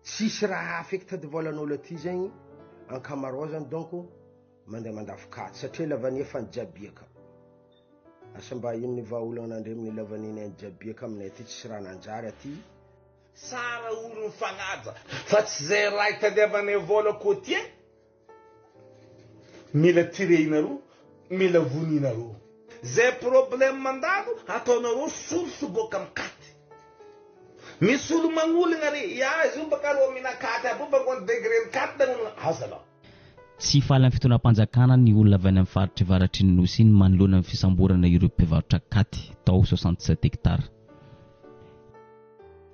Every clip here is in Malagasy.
Tsisy raha hafa eky tady vôlan'olo aty zegny ankamaroazany donc mandeha mandafo katy satria lavania efa nijabiaka. Asa mba ino ny vahaolagna nandre amin'ny lavania nijabiaka aminay aty tsisy raha nanjary aty. Tsara olo mifagnaja fa tsy zay raha itadiavanay vôla côtier mila tirer-nareo mila voninareo. Zay problème mandalo ataonareo source boaka am katy. Misy olo magnoligna re, ya izy io baka reo minakaty aby io baka ny degré ny katy nagnonogna aza la. Tsy faly amin'ny fitondram-panjakana ny olona avy any amin'ny faritry avaratry ny Nosy iny manoloana ny fisamborana ireo mpivarotra katy tao 67 hectares.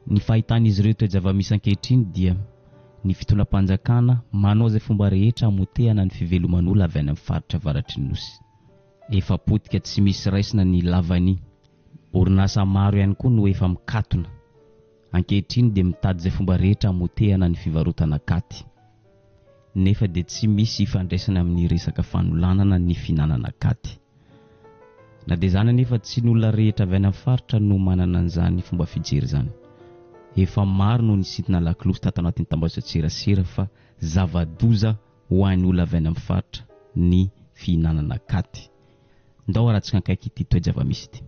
Ny fahitan'izy ireo toe-java-misy ankehitriny dia ny fitondram-panjakana manao izay fomba rehetra hamotehana ny fiveloman'olona avy any amin'ny faritra avaratry ny Nosy. Efa potika tsy misy raisina ny lavania. Orinasa maro ihany koa no efa mikatona. Ankehitriny dia mitady izay fomba rehetra hamotehana ny fivarotana katy. Nefa dia tsy misy ifandraisany amin'ny resaka fanolanana ny fihinanana katy. Na dia izany anefa tsy ny olona rehetra avy any amin'ny faritra no manana an'izany fomba fijery izany. Efa maro no nisintona lakolosy tato anatin'ny tambajotran-tserasera fa zava-doza ho an'ny olona avy any amin'ny faritra ny fihinanana katy. Ndao arahantsika akaiky ity toe-java-misy ity.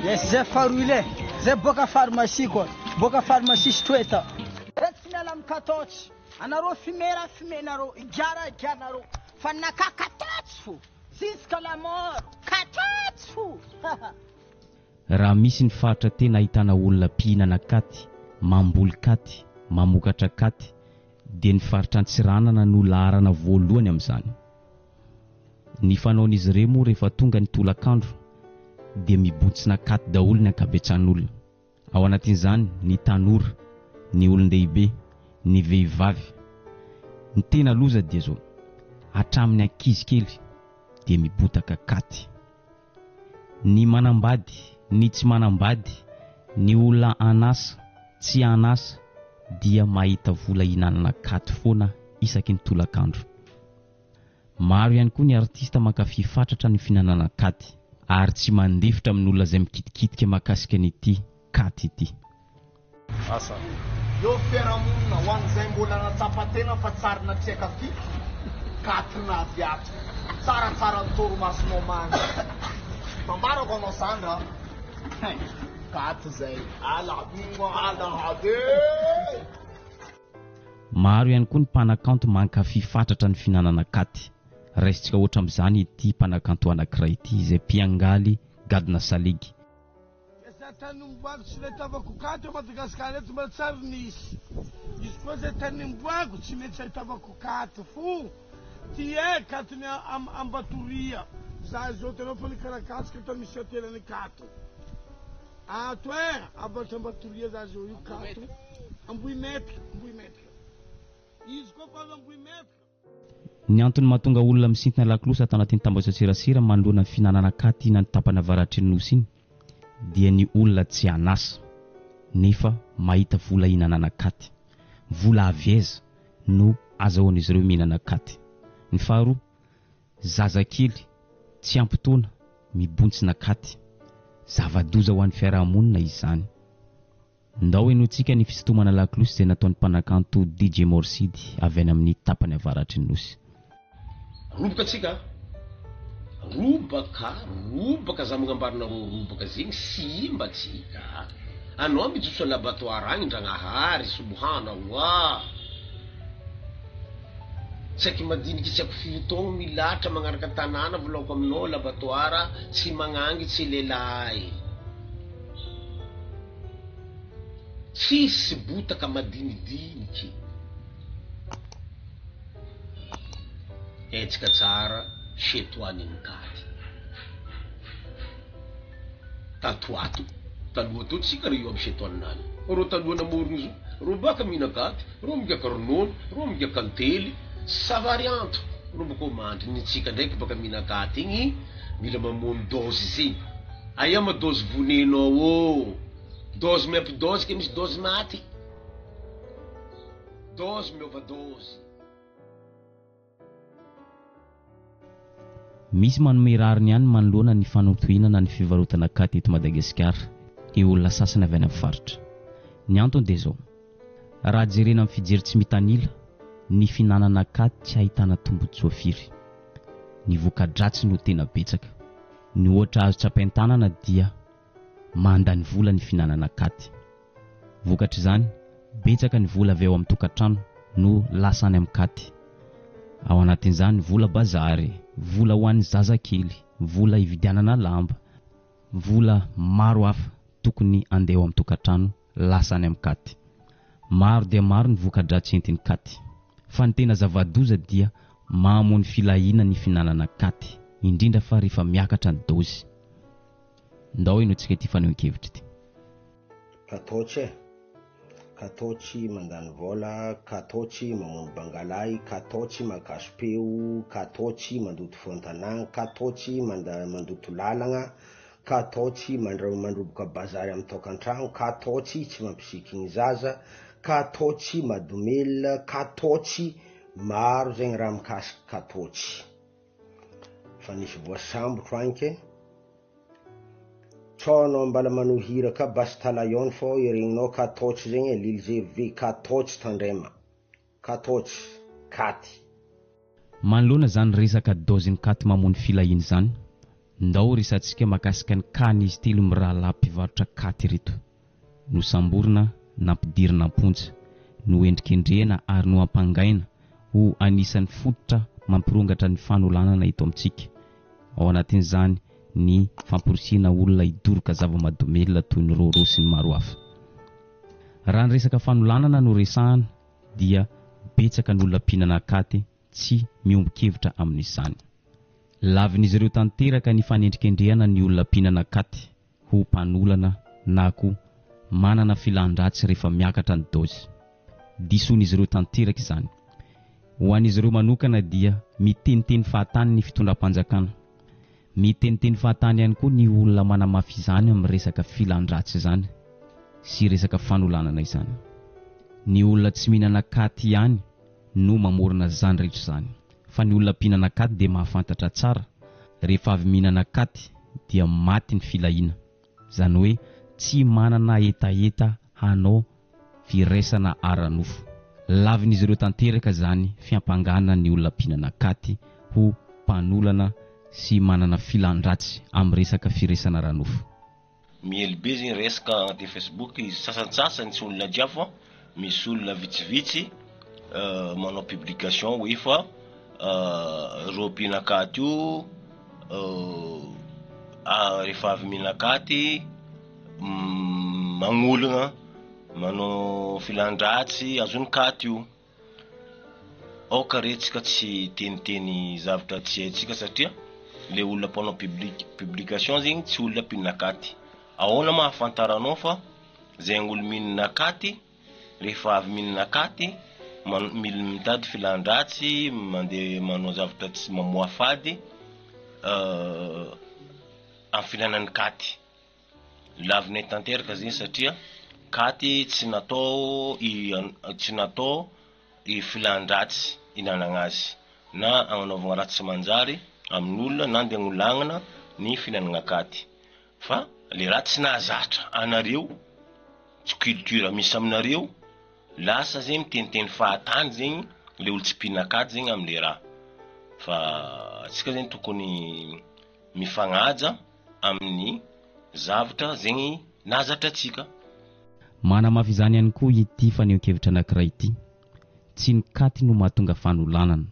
Yes, zay faharoa zay boaka pharmacie koa, boaka pharmacie straight. Zay tsy miala amin'ny kataotsy, anareo fumeur fumenareo, igara igaranareo, fa naka kataotsy fo, jusqu'à la mort, kataotsy fo. Raha misy ny faritra tena ahitana olona mpihinana katy, mamboly katy, mamokatra katy dia ny faritra Antsiranana no laharana voalohany amin'izany. Ny fanaon'izy ireo moa rehefa tonga ny tolakandro dia mibontsina katy daholo ny ankabetsahan'olona. Ao anatin'izany ny tanora, ny olon-dehibe, ny vehivavy. Ny tena loza dia izao, hatramin'ny ankizy kely dia mibotaka katy. Ny manambady, ny tsy manambady, ny olona an'asa, tsy an'asa dia mahita vola hihinanana katy foana isaky ny tolakandro. Maro ihany koa ny artista mankafy fatratra ny fihinanana katy ary tsy mandefitra amin'olona izay mikitikitika mahakasika an'ity katy ity. Asa. Eo fiarahamonina ho an'izay mbola nahatsapa tena fa tsary natriaka fito katina avy ato. Tsaratsara ny torimasonao mandry. Ambarako anao zandry a. Katy zay. Ala ala habe. Maro ihany koa ny mpanakanto mankafy fatratra ny fihinanana katy. Raisintsika ohatra amin'izany ity mpanakanto anankiray ity izay mpiangaly gadona salegy. Zay tany omboako tsy nahitavako katy ao Madagascar eto mbola tsy ary nisy. Izy koa zay tany omboako tsy maintsy ahitavako katy fo. Ty e katy ny Ambatoria. Za zao hitanao fa ny Karakatsika eto misy hotely ny kato. Ato e avaratra Ambatoria za zao io kato. Ambohimetaka, Ambohimetaka. Izy koa fa avy Ambohimetaka. Ny antony mahatonga olona misintona lakolosy ato anatin'ny tambajotran-tserasera manoloana ny fihinanana katy iny any tapany avaratry ny Nosy iny dia ny olona tsy an'asa nefa mahita vola hihinanana katy. Vola avy aiza no azahoan'izy ireo mihinana katy? Ny faharoa, zazakely tsy ampy taona mibontsina katy. Zava-doza ho an'ny fiarahamonina izany. Ndao henointsika ny fisintomana lakolosy izay nataon'ny mpanakanto DJ Morsidy avy any amin'ny tapany avaratry ny Nosy. Roboka tsika a! Robaka, robaka za magnambara nareo robaka zegny simba tsika a! Anao mijotso à l'abattoir agny ndragnahary subhanallah! Tsy haiko madiniky tsy haiko firy taogno milahatra magnaraka tanàna volaoko aminao l'abattoir tsy magnangy tsy lelahy. Tsisy botaka madinidiniky. Hetsika tsara chez toi ny mitady. Tato ato, taloha teo tsika ry io aby chez toi ninany. Reo taloha namorogno izy io, reo baka mihinan-katy, reo migaka ronono, reo migaka antely, ça variante. Reo baka mandry, ny tsika ndraiky baka mihinan-katy igny mila mamono dose zegny. Aia ma dose vonenao ô? Dose miampy dose ke misy dose maty. Dose miova dose. Misy manome rariny ihany manoloana ny fanotohinana ny fivarotana katy eto Madagasikara. ny olona sasany avy any amin'ny faritra. Ny antony dia izao, raha jerena amin'ny fijery tsy mitanila, ny fihinanana katy tsy ahitana tombontsoa firy. Ny voka-dratsy no tena betsaka. Ny ohatra azo tsapain-tanana dia mandany vola ny fihinanana katy. Vokatr'izany, betsaka ny vola avy ao amin'ny tokantrano no lasa any amin'ny katy. Ao anatin'izany vola bazary, vola ho an'ny zazakely, vola hividianana lamba, vola maro hafa tokony handeha ao amin'ny tokantrano lasa any amin'ny katy. Maro dia maro ny voka-dratsy entin'ny katy. Fa ny tena zava-doza dia mamono filahiana ny fihinanana katy, indrindra fa rehefa miakatra ny dôzy. Ndao henointsika ity fanehoan-kevitra ity. Kataotsy e! Kataotsy mandany vôla, kataotsy mamono bangalahy, kataotsy mankaso-peo, kataotsy mandoto fon-tanàgna, kataotsy manda mandoto lalagna, kataotsy mandra mandroboka bazary amy tôkantragno, kataotsy tsy mampisikigny zaza, kataotsy madomelina, kataotsy maro zegny raha mikasiky kataotsy. Fa nisy voasambotro agny ke. Tsao anao mbala manohy hira ka Basta Lion fô iregninao ka ataotsy zegny e Lil GV ka ataotsy tandrema ka ataotsy katy. Manoloana izany resaka daozin'ny katy mamono filahiana izany, ndao resatsika makasika ny cas-n'izy telo mirahalahy mpivarotra katy ireto. Nosamborina, nampidirina am-ponja, noendrikendrehina ary nohampangaina ho anisan'ny fototra mampirongatra ny fanolanana eto amintsika. Ao anatin'izany ny famporisihina olona hidoroka zava-mahadomelina toy ny rôrô sy ny maro hafa. Raha ny resaka fanolanana no resahana dia betsaka ny olona mpihinana katy tsy miombon-kevitra amin'izany. Lavin'izy ireo tanteraka ny fanendrikendrehana ny olona mpihinana katy ho mpanolana na koa manana filan-dratsy rehefa miakatra ny dôzy. Disoin'izy ireo tanteraka izany. Ho an'izy ireo manokana dia miteniteny fahatany ny fitondram-panjakana. Miteniteny fahatany ihany koa ny olona manamafy izany amin'ny resaka filan-dratsy izany sy resaka fanolanana izany. Ny olona tsy mihinana katy ihany no mamorona izany rehetra izany. Fa ny olona mpihinana katy dia mahafantatra tsara, rehefa avy mihinana katy dia maty ny filahiana. Izany hoe tsy manana hetaheta hanao firaisana ara-nofo. Lavin'izy ireo tanteraka izany fiampangana ny olona mpihinana katy ho mpanolana sy manana filan-dratsy amin'ny resaka firaisana ara-nofo. Miely be zegny resaka agnatin'ny facebook izy sasantsasany tsy olona jiaby fa misy olona vitsivitsy manao publication hoe fa reo mpihinan-katy io rehefa avy mihinan-katy magnologna manao filan-dratsy azon'ny katy io. Aoka re tsika tsy hiteniteny zavatra tsy haintsika satria le olona mpanao public publication zegny tsy olona mpinona katy. Ahoana ma ahafantaranao fa zegny olo minona katy rehefa avy minona katy man- mil- mitady filan-dratsy mandeha manao zavatra tsy mamoafady am fihinanany katy. Lavinay tanteraka zegny satria katy tsy natao tsy natao filan-dratsy ihinanagna azy na agnanaovagna raha tsy manjary amin'olona na andeha agnolagnana ny fihinanagna katy fa le raha tsy nahazatra anareo tsy culture misy aminareo lasa zegny miteniteny fahatany zegny le olo tsy mpihina-katy zegny amle raha fa antsika zegny tokony mifagnaja amin'ny zavtra zegny nahazatra antsika. Manamafy izany ihany koa ity fanehoan-kevitra anankiray ity, Tsy ny katy no mahatonga fanolanana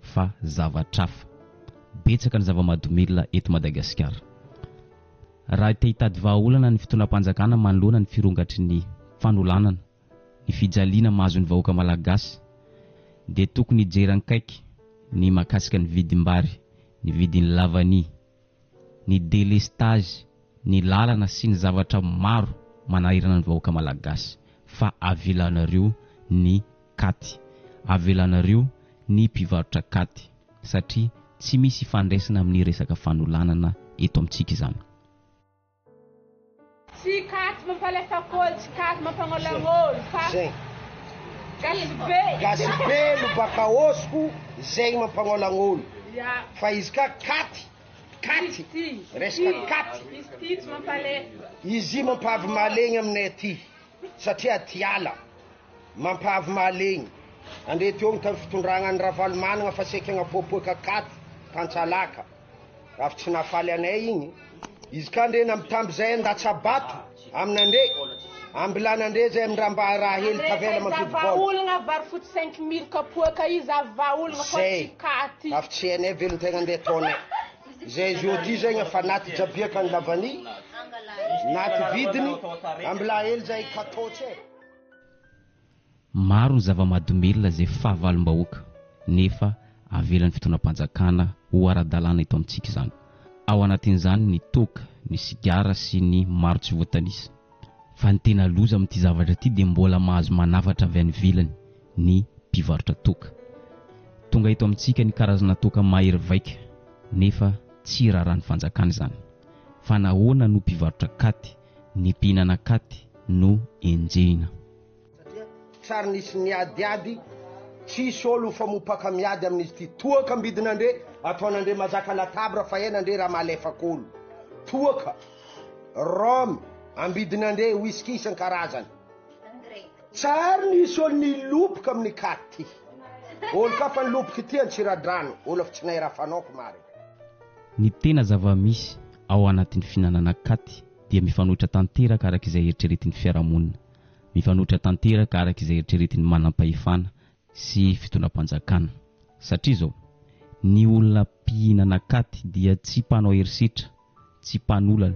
fa zavatra hafa. Betsaka ny zava-mahadomelina eto Madagasikara. Raha te hitady vahaolana ny fitondram-panjakana manoloana ny firongatry ny fanolanana, ny fijaliana mahazo ny vahoaka Malagasy dia tokony hijery ankaiky ny mahakasika ny vidim-bary, ny vidin'ny lavania, ny delestazy, ny lalana sy ny zavatra maro manahirana ny vahoaka Malagasy fa avelanareo ny katy, avelanareo ny mpivarotra katy satria tsy misy ifandraisana amin'ny resaka fanolanana eto amintsika izany. Tsy katy mampalefa kôly, tsy katy mampagnôlagnôly fa gasy be. Gasy be no baka hôsiko zegny mampagnôlagnôly fa izy ka katy. Katy, resaka katy. Izy ty tsy mampalefa. Izy io mampahavy mahalegny aminay aty satria aty ala mampahavy mahalegny. Andre teo ny tamin'ny fitondragna an'i Ravalomanana fa saika agnapoapoaka katy tantsalaka. Raha tsy nahafaly anay igny. Izy ka andre nampitamby zay andatsabato aminandre, ambilanandre zay amin'ny raha mba raha hely tavela mampidi vola. Vahaolagna vary fotsy 5000 kapoaka io za vahaolagna fa Zay. tsy katy. Avy tsy hainay velon-tegna andeha ataonay. Zay izy io ty zegny efa naty jabiaka ny lavany, naty vidiny, ambilà hely zay katôtsy e. Maro ny zava-mahadomelina izay fahavalom-bahoaka nefa avelan'ny fitondram-panjakana ho ara-dalàna eto amintsika izany. Ao anatin'izany ny toaka, ny sigara sy ny maro tsy voatanisa. Fa ny tena loza amin'ity zavatra ity dia mbola mahazo manafatra avy any ivelany ny mpivarotra toaka. Tonga eto amintsika ny karazana toaka mahery vaika nefa tsy raharahan'ny fanjakana izany. Fa nahoana no mpivarotra katy, ny mpihinana katy no enjehina? Satria tsary nisy niadiady, tsisy olo mifamopaka miady amin'izy ty. Toaka ambidin'Andre, ataon'Andre mazaka latabra fa hen'Andre raha malefaka olo. Toaka, rhum, ambidin'Andre, whisky isan-karazany. Tsary nisy olo nilopoka amin'ny katy ty. Olo ka fa nilopoka ity Antsiradrano, olo efa tsy nahay raha fanaoko marina. Ny tena zava-misy ao anatin'ny fihinanana katy dia mifanohitra tanteraka araka izay eritreretin'ny fiarahamonina. Mifanohitra tanteraka araka izay eritreretin'ny manam-pahefana sy fitondram-panjakana. Satria izao, ny olona mpihinana katy dia tsy mpanao herisetra, tsy mpanolana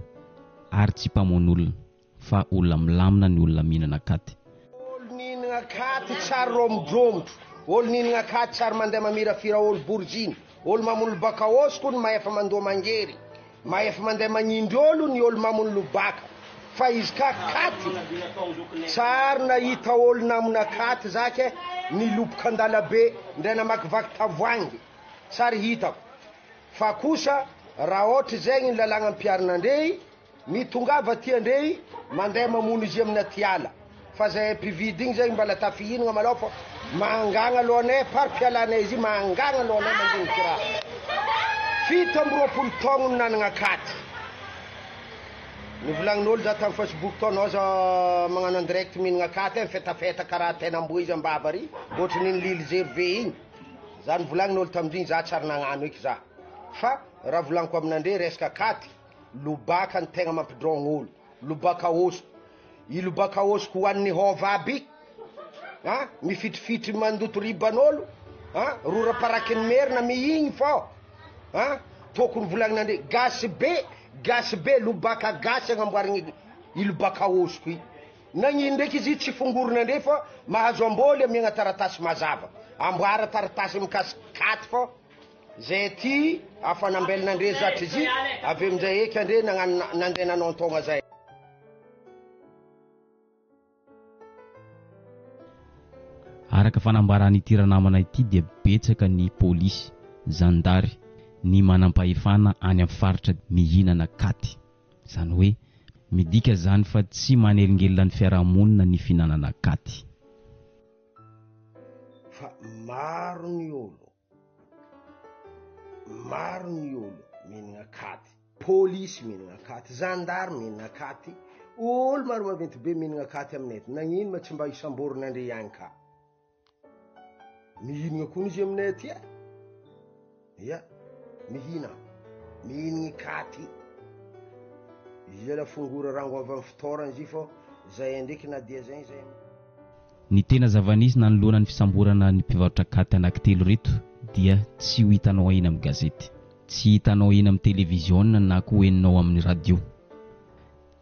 ary tsy mpamono olona, fa olona milamina ny olona mihinana katy. Olo nihinagna katy tsary romodromotro, olo nihinagna katy tsary mandeha mamirafira olo boriziny, olo mamono lobaka hosiko ny mahefa mandoa mangery. Mahefa mandeha magnindry olo ny olo mamony lobaka fa izy ka katy tsary nahita olo namona katy za ke niloboka andalabe ndray namakivaky tavoahangy tsary hitako fa kosa raha ôtry zegny ny lalagna ampiharina andrey Mitongava aty andrey mandeha mamono izy aminy aty ala fa zay mpividy igny zay mbala tafihinagna malao fa mangagna alohanay par pialanay izy mangagna alohanay mandiniky raha 27 taogno no nanagna katy nivolagnin'olo za tamy facebook tao anao za magnano en direct mihinagna katy e mifetafeta karaha tena amboa izy ambava ary ohatry ny lily zerve igny za nivolagnin'olo tamizigny za tsary nagnano eky za fa raha volagniko aminandre resaka katy Lobaka ny tegna mampidrôgno olo, lobaka hôsiko, i lobaka hôsiko hoaniny hôva aby a, mifitrifitry mandoto riban'olo a, rora parakin'ny merina mihigny fô a, tokony volagnina andre gasy be, gasy be, lobaka gasy agnamboarigny i lobaka hôsiko i, nagnino ndraiky izy tsy fongorona andre fa mahazo ambôly amiagna taratasy mazava, amboara taratasy mikasiky katy fô. Zay aty afa nambelina andre zatry izy avy eo aminjay eky andre nagnano nandeha nanao taogna zay. Araka fanambaran'ity ranamana ity dia betsaka ny polisy, zandary, ny manampahefana any amin'ny faritra mihinana katy. Izany hoe midika izany fa tsy manelingelina ny fiarahamonina ny fihinanana katy. Fa maro ny olo, maro ny olo mihinagna katy, polisy mihinagna katy, zandary mihinagna katy, olo maro maventy be mihinagna katy aminay aty, nagnino ma tsy mba isamborina andre ihany ka? Mihinagna koa izy aminay aty e, ia, mihina, mihinagny katy, izy la fongora rango avy amy fitaorana izy fô zay ndreky na dia zay zay. Ny tena zava-nisy nanoloana ny fisamborana ny mpivarotra katy anankitelo ireto dia tsy ho hitanao eny amin'ny gazety, tsy hitanao eny amin'ny televiziona na koa henonao amin'ny radio.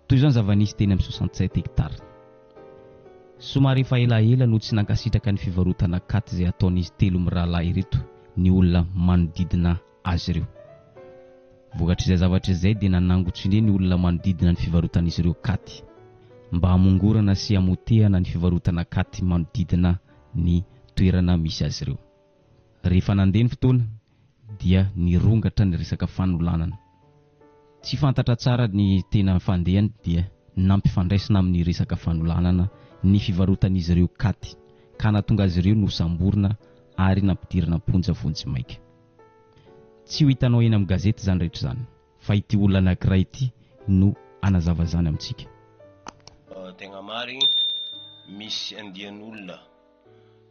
Toy izao ny zava-nisy teny amin'ny 67 hectares. Somary efa elaela no tsy nankasitraka ny fivarotana katy izay ataon'izy telo mirahalahy ireto ny olona manodidina azy ireo. Vokatr'izay zavatra izay dia nanangon-tsindria ny olona manodidina ny fivarotan'izy ireo katy, mba hamongorana sy hamotehana ny fivarotana katy manodidina ny toerana misy azy ireo. Rehefa nandeha ny fotoana dia nirongatra ny resaka fanolanana. Tsy fantatra tsara ny tena fandehany dia nampifandraisina amin'ny resaka fanolanana ny fivarotan'izy ireo katy ka nahatonga azy ireo nosamborina ary nampidirina am-ponja vonjimaika. Tsy ho hitanao eny amin'ny gazety izany rehetra izany. Fa ity olona anankiray ity no hanazava izany amintsika. Tegna marigny, misy andian'olona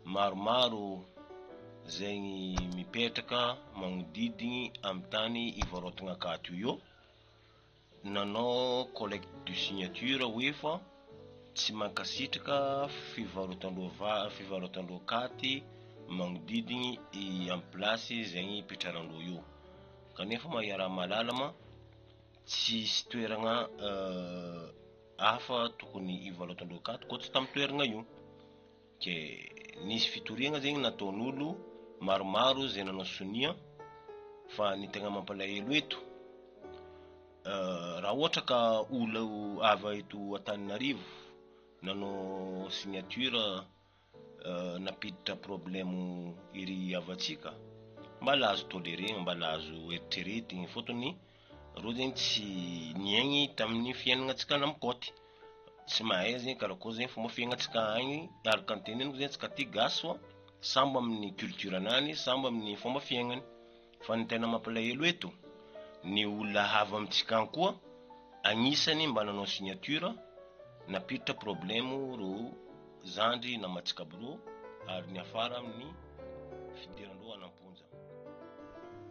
maromaro zegny mipetraka magnodidigny amy tany ivarotagna akato io, nanao collecte de signature hoe fa tsy mankasitraka fivarotandreo va- fivarotandreo katy magnodidigny i amy place zegny ipetrarandreo io, kanefa ma iaraha-mahalala ma tsisy toeragna hafa tokony hivarotandreo katy koa tsy tamy toeragna io. Ke nisy fitoriagna zegny nataon'olo maromaro zay nanao sonia fa ny tegna mampalahelo eto raha ohatra ka olo avy eto Antananarivo nanao signature nampiditra problème ery havantsika mbala azo tolerena mbala azo eritreretigny fôtony reo zegny tsy niaigny tamin'ny fiaignanantsika nam'kôty. Tsy mahay zegny karakôry zegny fomba fiaignantsika agny araka ny teneniko zegny antsika aty gasy oa samby amin'ny culture anany samby amin'ny fomba fiaignany fa ny tena mampalahelo eto ny olona avy amintsika agny koa agnisany mba nanao signature nampiditra problème reo zandry namantsika aby reo ary niafara amin'ny fidirandreo any amponja.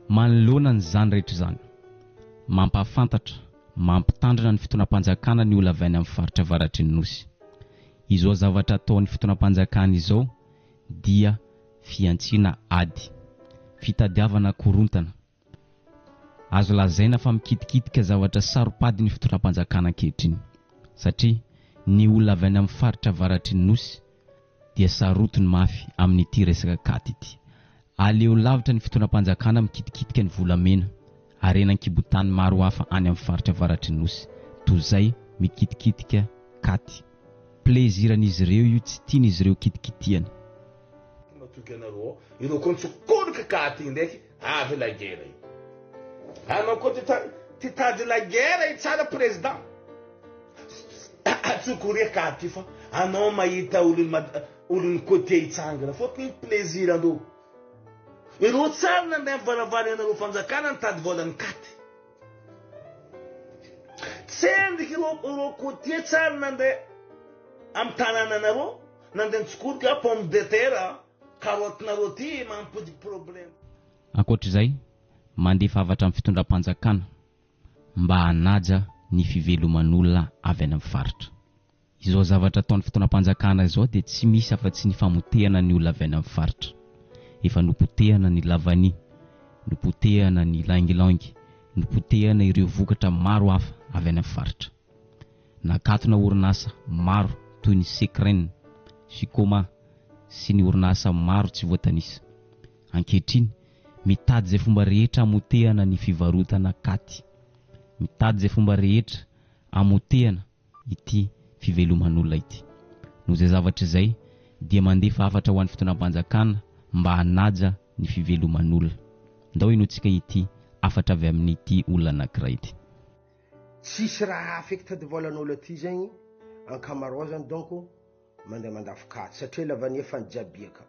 Manoloana an'izany rehetra izany, mampahafantatra, mampitandrina ny fitondram-panjakana ny olona avy any amin'ny faritra avaratry ny Nosy. Izao zavatra ataon'ny fitondram-panjakana izao dia fihantsiana ady, fitadiavana korontana. Azo lazaina fa mikitikitika zavatra saro-pady ny fitondram-panjakana ankehitriny, satria ny olona avy any amin'ny faritra avaratry ny Nosy dia sarotiny mafy amin'ity resaka cat ity. Aleo lavitra ny fitondram-panjakana mikitikitika ny volamena, harena an-kibon-tany maro hafa any amin'ny faritra avaratry ny Nosy, toy izay mikitikitika cat. Plaisir-n'izy ireo io tsy tian'izy ireo kitikitihana. Matoky anareo ao ireo koa nitsokoroka cat igny ndraiky avy la guerre io. Anao koa ty tady la guerre io tsara président. Atsokoria cat io fa anao mahita olon'ny côté hitsangana fôtony plaisir andreo. Ireo tsara nandeha mivaravara anareo fanjakana nitady volan'ny cat. Tsendriky ireo côtier tsara nandeha amin'ny tanànanareo nandeha nitsokoroka pomme de terre, carotte-nareo ty mampody problème. Ankoatra izay, mandefa hafatra amin'ny fitondram-panjakana mba hanaja ny fiveloman'olona avy any amin'ny faritra. Izao zavatra ataon'ny fitondram-panjakana izao dia tsy misy afa-tsy ny famotehana ny olona avy any amin'ny faritra. Efa nopotehana ny lavania, nopotehana ny ylang-ylang, nopotehana ireo vokatra maro hafa avy any amin'ny faritra. Nakatona orinasa maro toy ny Secren, Sucoma sy ny orinasa maro tsy voatanisa. Ankehitriny, mitady izay fomba rehetra hamotehana ny fivarotana katy. Mitady izay fomba rehetra hamotehana ity fiveloman'olona ity. Noho izay zavatra izay dia mandefa hafatra ho an'ny fitondram-panjakana mba hanaja ny fiveloman'olona. Ndao henointsika ity hafatra avy amin'ity olona anankiray ity. Tsisy raha hafa eky tady vôlan'olo aty zegny ankamaroazany donc mandeha mandafo katy satria lavania efa nijabiaka.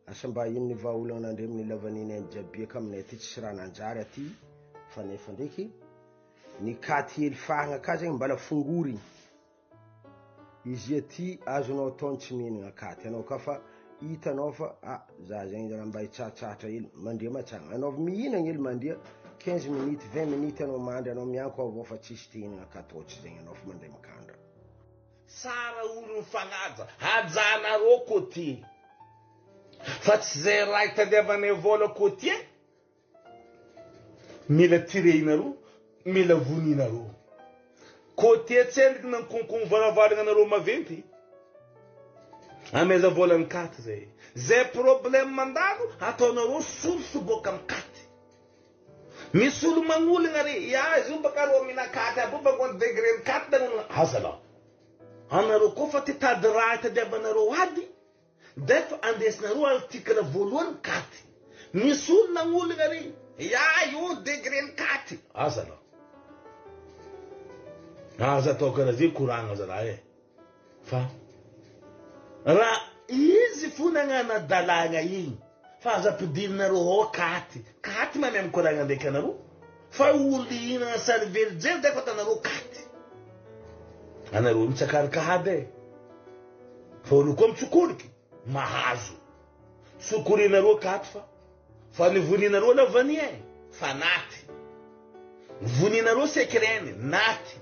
Asa mba ino ny vahaolagna nandre amin'ny lavaniny any jabiaka aminay aty tsisy raha nanjary aty fa nefa ndraiky ny katy hely fahagna ka zegny mbala fongorigny izy aty azonao atao ny tsy mihinagna katy anao ka fa hitanao fa ah za zegny raha mba hitsahatsahatra hely mandria matsagna anao avy mihinagna hely mandria 15 minutes 20 minutes anao mandry anao mianko avao fa tsisy te hihinagna katy ohatry zegny anao fa mandeha mikandra. Tsara olo mifagnaja, hajanareo côtier fa tsy zay raha itadiavanay vola côtier mila tirehinareo, mila voninareo. Côtier tsy endriky nankonkogno varavaragna anareo maventy. Amaiza vola ny katy zay. Zay problème mandalo ataonareo source boaka amy katy. Misy olo magnolagna re, ya izy io baka rô minakaty aby io baka ny degré ny katy da azala. Anareo koa fa te tady raha itadiavanareo ady, defa andesinareo article voalohany katy. Misy olo nagnolagna re, ya io degré ny katy, azala. Aza atao karaha zay koragna zalahy e. Fa raha izy fo nagnano adalagna igny fa aza ampidirinareo ao katy, katy mahay mikoragna ndraiky anareo. Fa olo ihinagna sary very jery zay fa atanareo katy. Anareo mitsakarika aby e. Fa olo koa mitsokoriky mahazo. Tsokorinareo katy fa fa ny voninareo lavania e fa naty. Voninareo secret-ny naty.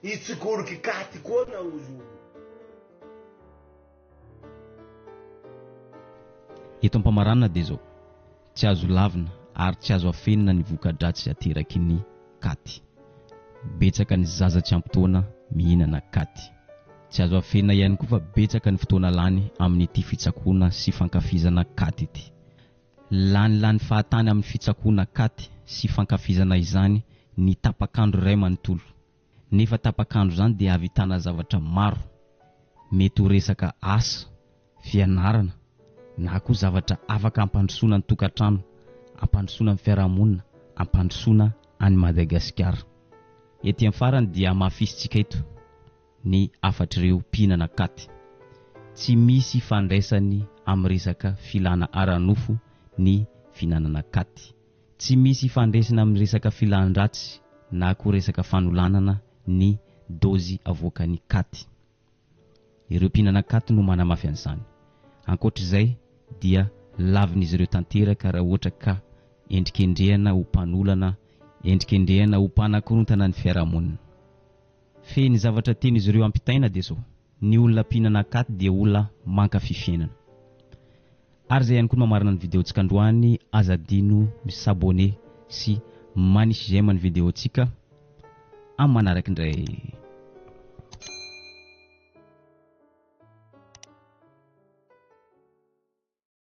Hitsikoriky katy koa nareo io. Eto am-pamaranana dia izao, tsy azo lavina ary tsy azo afenina ny voka-dratsy ateraky ny katy. Betsaka ny zaza tsy ampy taona mihinana katy. Tsy azo afenina ihany koa fa betsaka ny fotoana lany amin'ity fitsakoana sy fankafizana katy ity. Lanilany fahatany amin'ny fitsakoana katy sy fankafizana izany ny tapak'andro iray manontolo. Nefa tapak'andro izany dia ahavitana zavatra maro. Mety ho resaka asa, fianarana, na koa zavatra afaka hampandrosoana ny tokantrano, hampandrosoana ny fiarahamonina, hampandrosoana an'i Madagasikara. Ety amin'ny farany dia hamafisintsika eto ny hafatr'ireo mpihinana katy. Tsy misy ifandraisany amin'ny resaka filana ara-nofo ny fihinanana katy. Tsy misy ifandraisana amin'ny resaka filan-dratsy na koa resaka fanolanana ny dôzy avoakan'ny katy. Ireo mpihinana katy no manamafy an'izany. Ankoatra izay dia lavin'izy ireo tanteraka raha ohatra ka endrikendrehana ho mpanolana, endrikendrehana ho mpanakorontana ny fiarahamonina. Fehiny zavatra tian'izy ireo ampitaina dia izao, ny olona mpihinana akaty dia olona mankafy fiainana. Ary izay ihany koa no mamarana ny video-ntsika androany, aza adino mi s'abonner sy manisy j'aime ny video-ntsika amin'ny manaraka indray.